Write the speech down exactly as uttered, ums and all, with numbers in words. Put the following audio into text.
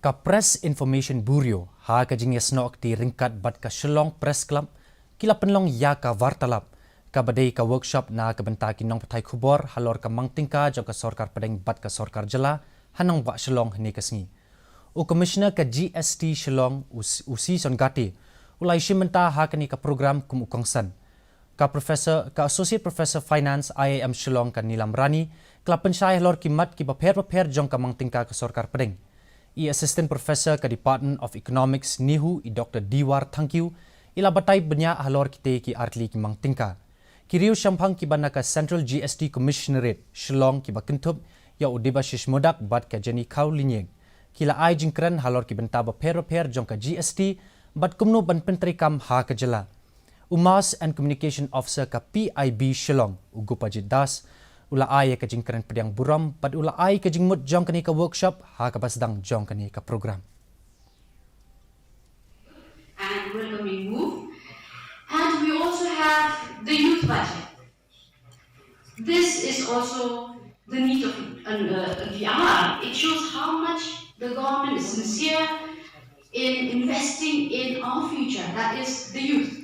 Ka Press Information Bureau ha ka jingïasnoh kti ryngkat bad ka Shillong Press Club ki la pynlong ïa ka wartalap kaba dei ka workshop na ka bynta ki nongpathai khubor halor ka mang tyngka jong ka sorkar pdeng bad ka sorkar jylla ha nongbah Shillong hynne ka sngi. U Commissioner ka G S T Shillong, u C Songate, u la ïashim bynta ha kane ka program kum u kongsan. Ka Professor, ka Associate Professor Finance I I M Shillong ka Neelam Rani ka la pynshai halor ki mat kiba pher bapher jong ka mang tyngka ka sorkar pdeng. I Assistant Professor ka Department of Economics NEHU, i Doctor Diwar Thangkhiew, i la batai bniah halor kitei ki artylli ki mang tyngka. Ki riew shemphang kiba na ka Central G S T Commissionerate Shillong kiba kynthup ïa u Debashish Modak bad ka Jenny Khawlynieng ki la ai jingkren halor ki bynta bapher bapher jong ka G S T bad kumno ban pyntreikam ha ka jylla. U Mass and Communication Officer ka P I B Shillong, u Gopajit Das, u la ai ïa ka jingkren pdiang burom bad u la ai ka jingmut jong kane ka workshop ha kaba sdang jong kane ka program. And welcoming move. And we also have the youth budget. This is also the need of an, uh, the hour. It shows how much the government is sincere in investing in our future, that is the youth.